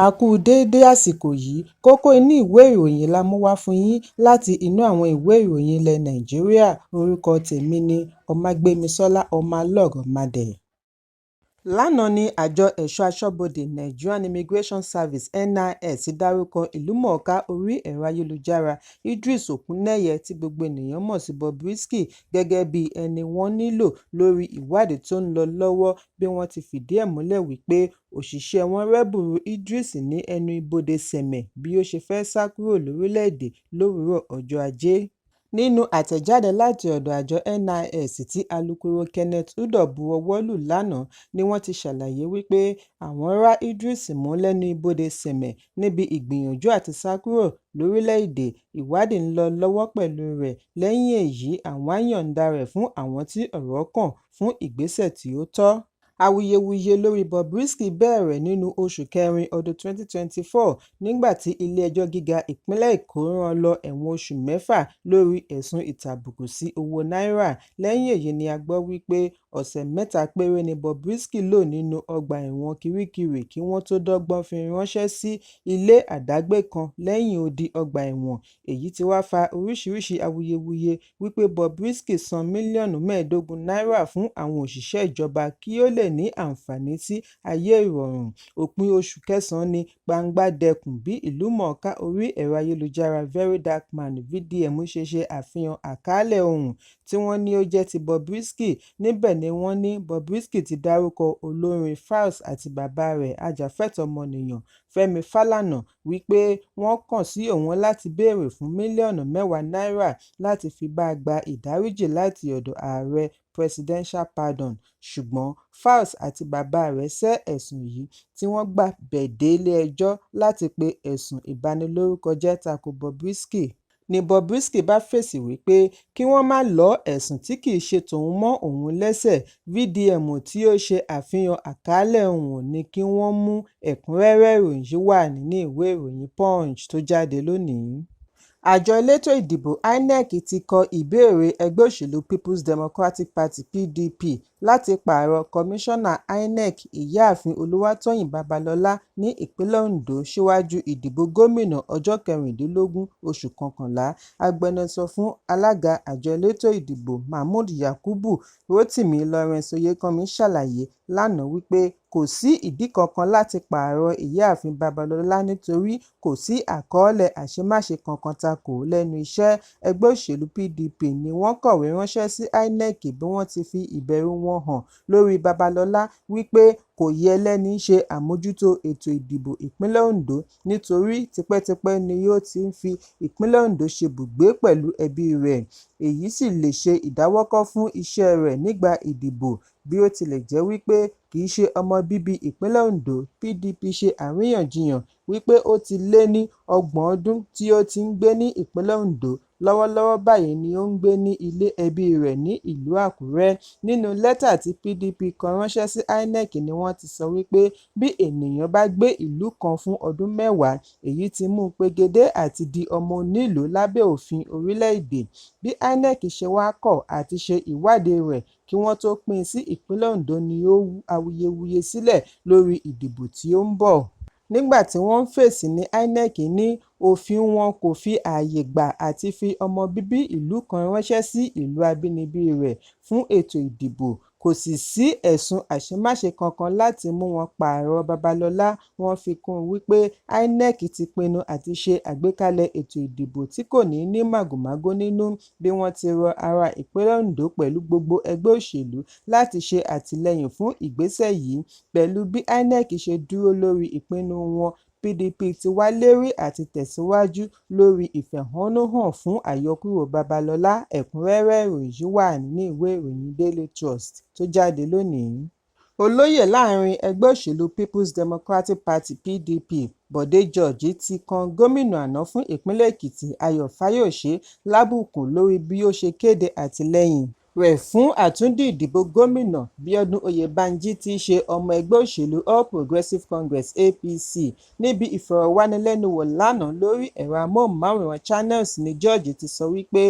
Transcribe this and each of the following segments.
A kú déédé àsìkò yìí. Kókó inú ìwé ìròyìn la mú wá fún yín láti inú àwọn ìwé ìròyìn ilẹ̀ Nàìjíríà. Orúkọ tèmi ni Ọmágbémisọ́lá Ọmọlọ́rọ̀mádé. Lánàá ní àjọ ẹ̀ṣọ́ aṣọ́bodè Nigerian Immigration Service (NIS) dárúkọ ìlúmọ̀ọ́ká orí ẹ̀rọ ayélujára Idris Okuneye, tí gbogbo ènìyàn mọ̀ sí Bobrisky, gẹ́gẹ́ bí ẹni wọ́n nílò lórí ìwádìí tó ń lọ lọ́wọ́ bí wọ́n ti fìdí ẹ̀ múlẹ̀ wípé òṣìṣẹ́ wọn rẹ́bùrú Idris ní ẹnu ibodè Sèmè bí ó ṣe fẹ́ sá kúrò lórílẹ̀-èdè lówùúrọ̀ ọjọ́ Ajé. Nínú àtẹ̀jáde láti ọ̀dọ̀ àjọ NIS tí alukoro Kenneth Udoh buwọ́ lù lánàá ni wọ́n ti ṣàlàyé wípé àwọn rá Idris mú lẹ́nu ibodè Sèmè níbi ìgbìyànjú àti sá kúrò lórílẹ̀-èdè, ìwádìí ń lọ lọ́wọ́ pẹ̀lú rẹ̀, lẹ́yìn èyí àwọn á yọ̀ǹda rẹ̀ fún àwọn tí ọ̀rọ̀ kàn fún ìgbésẹ̀ tí ó tọ́. Awuyewuye lórí Bobrisky bẹ̀rẹ̀ nínú oṣù kẹrin ọdún 2024 nígbà tí ilé-ẹjọ́ gíga ìpínlẹ̀ Èkó rán an lọ ẹ̀wọ̀n oṣù 6 lórí ẹ̀sùn ìtàbùkù sí owó náírà. Lẹ́yìn èyí ni a gbọ́ wípé ọ̀sẹ̀ 3 péré ni Bobrisky lò nínú ọgbà ẹ̀wọ̀n Kiríkirì kí wọ́n tó dọ́gbọ́n fi ránṣẹ́ sí ilé àdágbé kan lẹ́yìn odi ọgbà ẹ̀wọ̀n. Èyí tí wá fa oríṣiríṣi awuyewuye wípé Bobrisky san mílíọ̀nù 15 náírà fún àwọn òṣìṣẹ́ ìjọba kí ó lè ní àǹfààní sí ayé ìrọ̀rùn. Òpin oṣù kẹsàn-án ní gbangba dẹkùn bí ìlúmọ̀ọ́ká orí ẹ̀rọ ayélujára VeryDarkMan (VDM) ṣe ṣe àfihàn àkàálẹ̀ ohùn tí wọ́n ní ó jẹ́ ti Bobrisky. Níbẹ̀ ni wọ́n ní Bobrisky ti dárúkọ olórin Falz àti bàbá rẹ̀ ajàfẹ́tọ̀ọ́ ọmọnìyàn Fẹ́mi Fálànà wípé wọ́n kàn sí òun láti béèrè fún mílíọ̀nù 10 náírà láti fi bá gba ìdáríjì láti ọ̀dọ̀ ààrẹ (presidential pardon), ṣùgbọ́n Falz àti bàbá rẹ̀ sẹ́ ẹ̀sùn yìí tí wọ́n gbabẹ̀ dé ilé-ẹjọ́ láti pe ẹ̀sùn ìbanilórúkọjẹ́ tako Bobrisky. Ní Bobrisky bá fèsì wípé kí wọ́n má lọ ẹ̀sùn tí kìí ṣe tòun mọ́ òun lẹ́sẹ̀, VDM tí ó ṣe àfihàn àkàálẹ̀ ohùn ní kí wọ́n mú. Ẹ̀kúnrẹ́rẹ́ ìròyìn yìí wà nínú ìwé ìròyìn Punch tó jáde lónìí. Àjọ elétò ìdìbò INEC ti kọ ìbéèrè ẹgbẹ́ òṣèlú Peoples Democratic Party (PDP) láti pààrọ̀ Kọmíṣánná INEC Ìyáàfin Olúwatóyìn Babalọ́lá ní ìpínlẹ̀ Ondo síwájú ìdìbò gómìnà ọjọ́ 16 oṣù kọkànlá. Agbẹnusọ fún alága àjọ elétò ìdìbò Mahmood Yakubu, Rotimi Lawrence Oyekanmi ṣàlàyé lánàá wípé kò sí ìdí kankan láti pààrọ̀ Ìyáàfin Babalọ́lá nítorí kò sí àkọọ́lẹ̀ àṣemáṣe kankan takò ó lẹ́nu iṣẹ́. Ẹgbẹ́ òṣèlú PDP ni wọ́n kọ̀wé ránṣẹ́ sí INEC bí wọ́n ti fi ìbẹ̀rù wọn hàn lórí Babalọ́lá wípé kò yẹ lẹ́ní ṣe àmójútó ètò ìdìbò ìpínlẹ̀ Ondo nítorí tipẹ́tipẹ́ ni ó ti ń fi ìpínlẹ̀ Ondo ṣebùgbé pẹ̀lú ẹbí rẹ̀, èyí sì lè ṣe ìdáwọ́kọ̀ fún iṣẹ́ rẹ̀ nígbà ìdìbò. Bí ó tilẹ̀ jẹ́ wípé kìí ṣe ọmọ bíbí ìpínlẹ̀ Ondo, PDP ṣe àríyànjiyàn wípé ó ti lé ní ọgbọ̀n ọdún tí ó ti ń gbé ní ìpínlẹ̀ Ondo, lọ́wọ́lọ́wọ́ báyìí ni ó ń gbé ní ilé ẹbí rẹ̀ ní ìlú Àkúrẹ́. Nínú lẹ́tà tí PDP kọ ránṣẹ́ sí INEC ni wọ́n ti sọ wípé bí ènìyàn bá gbé ìlú kan fún ọdún 10, èyí ti mú u pegedé àti di ọmọ onílùú lábẹ́ òfin orílẹ̀-èdè. Bí INEC ṣe wá kọ̀ àti ṣe ìwádìí rẹ̀ kí wọ́n tó pín in sí ìpínlẹ̀ Ondo ni ó rú awuyewuye sílẹ̀ lórí ìdìbò tí ó ń bọ̀. Nígbà tí wọ́n ń fèsì ní INEC ní òfin wọn kò fi ààyè gba àti fi ọmọ bíbí ìlú kan ránṣẹ́ sí ìlú abínibí rẹ̀ fún ètò ìdìbò, kò sì sí ẹ̀sùn àṣemáṣe kankan láti mú wọn pààrọ̀ Babalọ́lá. Wọ́n fi kún un wípé INEC ti pinnu àti ṣe àgbékalẹ̀ ètò ìdìbò tí kò ní ní màgòmágó nínú, bí wọ́n ti rọ ará ìpínlẹ̀ Ondo pẹ̀lú gbogbo ẹgbẹ́ òṣèlú láti ṣe àtìlẹ́yìn fún ìgbésẹ̀ yìí. Pẹ̀lú bí INEC ṣe dúró lórí ìpinnu wọn, PDP ti wá lérí àti tẹ̀síwájú lórí ìfẹ̀hónúhàn fún àyọkúrò Babalọ́lá. Ẹ̀kúnrẹ́rẹ́ ìròyìn yìí wà nínú ìwé ìròyìn Daily Trust tó jáde lónìí. Olóyè láàrin ẹgbẹ́ òṣèlú Peoples Democratic Party (PDP), Bọ̀dé George ti kan gómìnà àná fún ìpínlẹ̀ Èkìtì Ayọ̀ Fáyọ̀ṣe lábùkù lórí bí ó ṣe kéde àtìlẹ́yìn Rẹ̀ fún àtúndì ìdìbò gómìnà Bíọ́dún Oyèbánjí tí í ṣe ọmọ ẹgbẹ́ òṣèlú All Progressive Congress (APC) níbi ìfọ̀rọ̀wánilẹ́nuwò lánàá lórí ẹ̀rọ amóhùnmáwòrán Channels ní George ti sọ wípé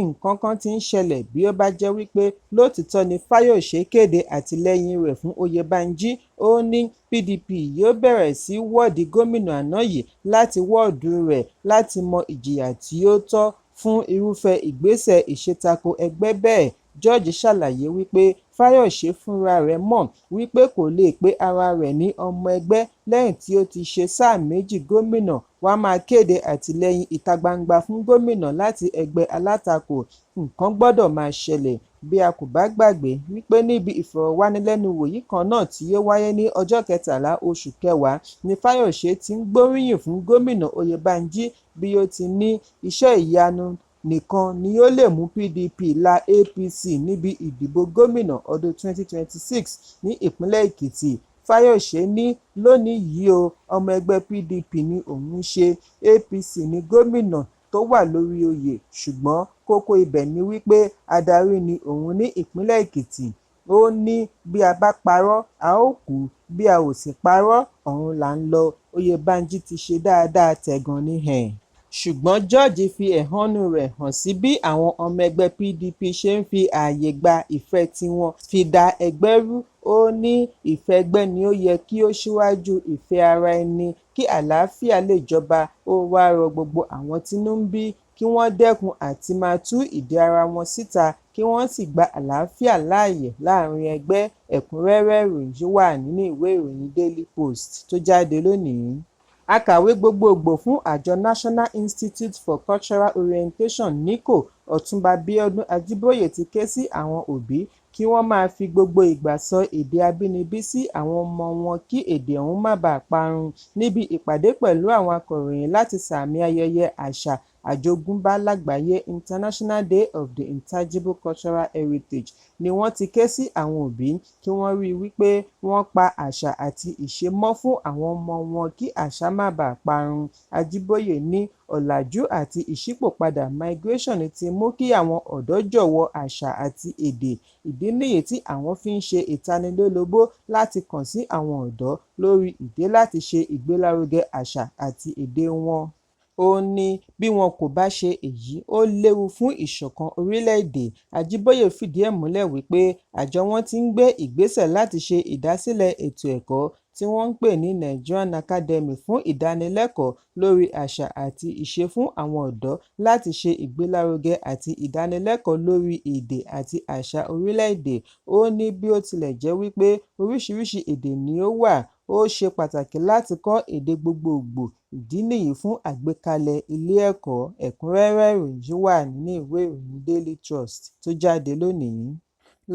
nǹkankan ti ń ṣẹlẹ̀ bí ó bá jẹ́ wípé lóòtítọ́ ni Fáyòsé kéde àtìlẹ́yìn rẹ̀ fún Oyèbánjí. Ó ní PDP yóò bẹ̀rẹ̀ sí wọ́ọ̀dì gómìnà àná yìí láti wọ́ọ̀dù rẹ̀ láti mọ ìjìyà tí ó tọ́ fún irúfẹ́ ìgbésẹ̀ ìṣetako ẹgbẹ́ bẹ́ẹ̀. George ṣàlàyé wípé Fáyòsé fúnra rẹ̀ mọ̀ wípé kò lè pe ara rẹ̀ ní ọmọ ẹgbẹ́ lẹ́yìn tí ó ti ṣe sáà méjì gómìnà wá máa kéde àtìlẹ́yìn ìta-gbangba fún gómìnà láti ẹgbẹ́ alátakò, nǹkan gbọ́dọ̀ máa ṣẹlẹ̀. Bí a kò bá gbàgbé wípé níbi ìfọ̀rọ̀wánilẹ́nuwò yìí kan náà tí ó wáyé ní ọjọ́ kẹtàlá oṣù kẹwàá ní Fáyòsé ti ń gbóríyìn fún gómìnà Oyèbánjí bí ó ti ní iṣẹ́ ìyanu nìkan ni ó lè mú PDP la APC níbi ìdìbò gómìnà ọdún 2026 ní ìpínlẹ̀ Èkìtì. Fáyòsé ní lónìí yìí o, ọmọ ẹgbẹ́ PDP ni òun ń ṣe, APC ní gómìnà tó wà lórí oyè, ṣùgbọ́n kókó ibẹ̀ ni wípé adarí ni òun ní ìpínlẹ̀ Èkìtì. Ó ní bí a bá parọ́ a ó kú, bí a ò sì parọ́ ọ̀run là ń lọ, Oyèbánjí ti ṣe dáadáa tẹ̀gàn ni hẹ̀. Ṣùgbọ́n George fi ẹ̀hónú rẹ̀ hàn sí bí àwọn ọmọ ẹgbẹ́ PDP ṣe ń fi ààyè gba ìfẹ́ tiwọn fi da ẹgbẹ́ rú. Ó ní ìfẹ́ ẹgbẹ́ ni ó yẹ kí ó ṣíwájú ìfẹ́ ara ẹni kí àlàáfíà lè jọba. Ó wáá rọ gbogbo àwọn tínú ń bí kí wọ́n dẹ́kun àti máa tú ìdí ara wọn síta kí wọ́n sì gba àlàáfíà láàyè láàrin ẹgbẹ́. Ẹ̀kúnrẹ́rẹ́ ìròyìn yìí wà nínú ìwé ìròyìn Daily Post tó jáde lónìí. Akàwé gbogboògbò fún àjọ National Institute for Cultural Orientation (NICO), Ọ̀túnba Bíọ́dún Ajíbóyè ti ké sí àwọn òbí kí wọ́n máa fi gbogbo ìgbà sọ èdè abínibí sí àwọn ọmọ wọn kí èdè ọ̀hún má baà parun. Níbi ìpàdé pẹ̀lú àwọn akọ̀ròyìn láti sààmì ayẹyẹ àṣà àjogúnbá lágbàáyé International Day of the Intangible Cultural Heritage ni wọ́n ti ké sí àwọn òbí kí wọ́n ríi wípé wọ́n pa àṣà àti ìṣe mọ́ fún àwọn ọmọ wọn kí àṣà má baà parun. Ajíbóyè ní ọ̀làjú àti ìṣípòpadà migration ti mú kí àwọn ọ̀dọ́ jọ̀wọ́ àṣà àti èdè, ìdí nìyí tí àwọn fi ń ṣe ìtanilólobó láti kàn sí àwọn ọ̀dọ́ lórí ìdí láti ṣe ìgbélárugẹ àṣà àti èdè wọn. Ó ní bí wọn kò bá ṣe èyí, ó léwu fún ìṣọ̀kan orílẹ̀-èdè. Ajíbóyè fìdí ẹ̀ múlẹ̀ wípé àjọ wọn ti ń gbé ìgbésẹ̀ láti ṣe ìdásílẹ̀ ètò ẹ̀kọ́ tí wọ́n ń pè ní Nigerian Academy fún ìdánilẹ́kọ̀ọ́ lórí àṣà àti ìṣe fún àwọn ọ̀dọ́ láti ṣe ìgbélárugẹ àti ìdánilẹ́kọ̀ọ́ lórí èdè àti àṣà orílẹ̀-èdè. Ó ní bí ó tilẹ̀ jẹ́ wípé oríṣiríṣi èdè ni ó wà, ó ṣe pàtàkì láti kọ́ èdè gbogboògbò, ìdí nìyí fún àgbékalẹ̀ ilé ẹ̀kọ́. Ẹ̀kúnrẹ́rẹ́ ìròyìn yìí wà nínú ìwé ìròyìn Daily Trust tó jáde lónìí.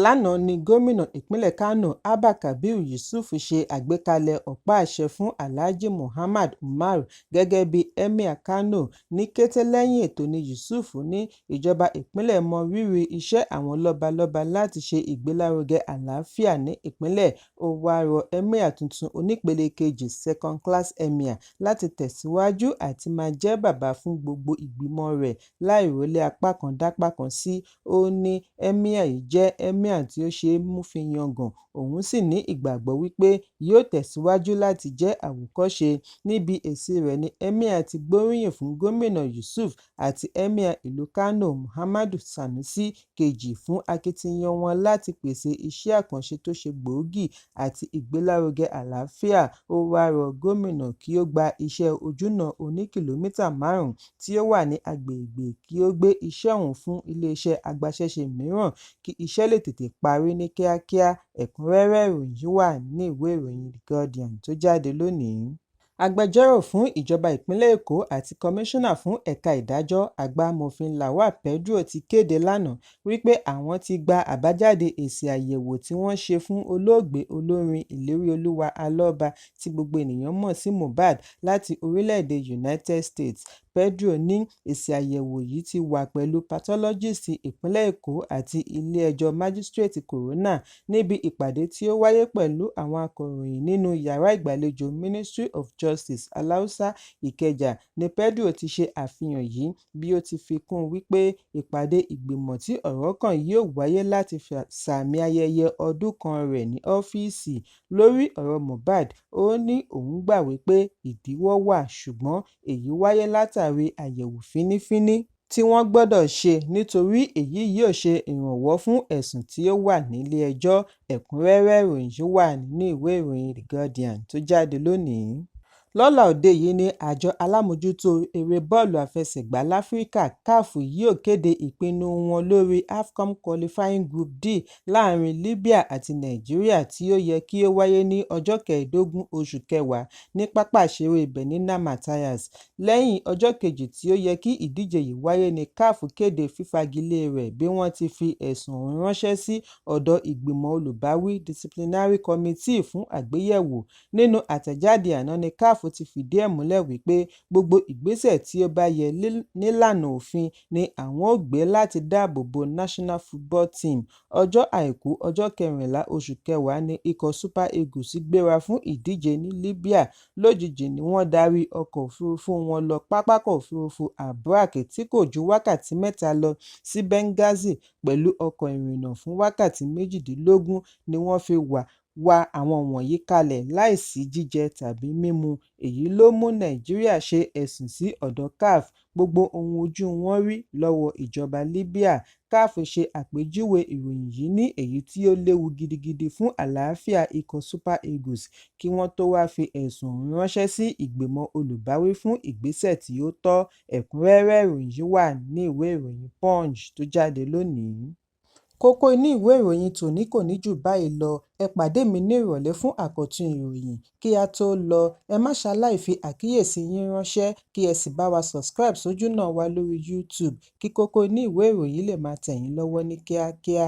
Lánàá ní gómìnà ìpínlẹ̀ Kánò Abba Kabir Yusuf ṣe àgbékalẹ̀ ọ̀pá-àṣẹ fún Alhaji Muhammad Umar gẹ́gẹ́ bí Emir Kano. Ní kété lẹ́yìn ètò ní Yusuf ní ìjọba ìpínlẹ̀ mọ rírì iṣẹ́ àwọn lọ́balọ́ba láti ṣe ìgbélárugẹ àlàáfíà ní ìpínlẹ̀. Ó wáá rọ Emir tuntun onípele kejì Second Class Emir láti tẹ̀síwájú àti máa jẹ́ bàbá fún gbogbo ìgbìmọ̀ rẹ̀ láì rólé apá kan dápá kan sí. Ó ní Emir yìí jẹ́ emir tí ó ṣe é mú fi yangàn, òun sì ní ìgbàgbọ́ wípé yóò tẹ̀síwájú láti jẹ́ àwòkọ́ṣe. Níbi èsì rẹ̀ ní Emir ti gbóríyìn fún gómìnà Yusuf àti Emir ìlú Kano Muhammadu Sanusi II fún akitiyan wọn láti pèsè iṣẹ́ àkànṣe tó ṣe gbòógì àti ìgbélárugẹ àlàáfíà. Ó wáá rọ gómìnà kí ó gba iṣẹ́ ojúnà oní kìlómítà márùn-ún tí ó wà ní agbègbè kí ó gbé iṣẹ́ ọ̀hún fún iléeṣẹ́ agbaṣẹ́ṣe mìíràn kí iṣẹ́ lè tètè parí ní kíákíá. Ẹ̀kúnrẹ́rẹ́ ìròyìn yìí wà nínú ìwé ìròyìn The Guardian tó jáde lónìí. Agbẹjọ́rò fún ìjọba ìpínlẹ̀ Èkó àti kọmíṣánná fún ẹ̀ka ìdájọ́, àgbà amòfin Lawal Pedro ti kéde lánàá wípé àwọn ti gba àbájáde èsì àyẹ̀wò tí wọ́n ṣe fún olóògbé olórin Ìléríolúwà Alọ́ba tí gbogbo ènìyàn mọ̀ sí Mohbad láti orílẹ̀-èdè United States. Pedro ní èsì àyẹ̀wò yìí ti wà pẹ̀lú pathologist ìpínlẹ̀ Èkó àti ilé-ẹjọ́ májísíréètì kòrónà níbi ìpàdé tí ó wáyé pẹ̀lú àwọn akọ̀ròyìn nínú yàrá ìgbàlejò Ministry of Justice, Alausa, Ìkẹjà ní Pedro ti ṣe àfihàn yìí bí ó ti fi kún un wípé ìpàdé ìgbìmọ̀ tí ọ̀rọ̀ kàn yóò wáyé láti sààmì ayẹyẹ ọdún kan rẹ̀ ní ọ́fíìsì. Lórí ọ̀rọ̀ Mohbad, ó ní òun gbà wípé ìdíwọ́ wà, ṣùgbọ́n èyí wáyé látàrí àyẹ̀wò fínífíní tí wọ́n gbọ́dọ̀ ṣe nítorí èyí yóò ṣe ìrànwọ́ fún ẹ̀sùn tí ó wà nílé-ẹjọ́. Ẹ̀kúnrẹ́rẹ́ ìròyìn yìí wà nínú ìwé ìròyìn The Guardian tó jáde lónìí. Lọ́la òde yìí ni àjọ alámòójútó eré bọ́ọ̀lù àfẹsẹ̀gbá láfíríkà CAF yóò kéde ìpinnu wọn lórí AFCON Qualifying Group D láàárín Libya àti Nàìjíríà tí ó yẹ kí ó wáyé ní ọjọ́ 15 oṣù kẹwàá ní pápá ìṣeré Benina Mathias. Lẹ́yìn ọjọ́ kejì tí ó yẹ kí ìdíje yìí wáyé ní CAF kéde fífagilé rẹ̀ bí wọ́n ti fi ẹ̀sùn ọ̀hún ránṣẹ́ sí ọ̀dọ̀ ìgbìmọ̀ olùbáwí Disciplinary Committee fún àgbéyẹ̀wò. Nínú àtẹ̀jáde àná ní CAF ti fìdí ẹ̀ múlẹ̀ wípé gbogbo ìgbésẹ̀ tí ó bá yẹ nílànà òfin ni àwọn ó gbé láti dáàbò bo National Football Team. Ọjọ́ Àìkú, ọjọ́ 14 oṣù kẹwàá ni ikọ̀ Super Eagles gbéra fún ìdíje ní Libya. Lójijì ni wọ́n darí ọkọ̀ òfurufú wọn lọ pápákọ̀ òfurufú Abraq tí kò ju wákàtí mẹ́ta lọ sí Benghazi pẹ̀lú ọkọ̀ ìrìnnà fún wákàtí 18 ni wọ́n fi wá àwọn wọ̀nyí kalẹ̀ láìsí jíjẹ tàbí mímu. Èyí ló mú Nàìjíríà ṣe ẹ̀sùn sí ọ̀dọ̀ CAF gbogbo ohun ojú wọn rí lọ́wọ́ ìjọba Libya. CAF ṣe àpèjúwe ìròyìn yìí ní èyí tí ó léwu gidigidi fún àlàáfíà ikọ̀ Super Eagles kí wọ́n tó wá fi ẹ̀sùn ọ̀hún ránṣẹ́ sí ìgbìmọ̀ olùbáwí fún ìgbésẹ̀ tí ó tọ́. Ẹ̀kúnrẹ́rẹ́ ìròyìn yìí wà ní ìwé ìròyìn Punch tó jáde lónìí. Kókó inú ìwé ìròyìn tòní kò ní jù báyìí lọ. Ẹ pàdé mi ní ìrọ̀lẹ́ fún àkọ́tún ìròyìn. Kí á tó lọ, ẹ má ṣaláì fi àkíyèsí yín ránṣẹ́ kí ẹ sì bá wa subscribe sójúnà wa lórí YouTube kí kókó inú ìwé ìròyìn lè máa tẹ̀ yín lọ́wọ́ ní kíákíá.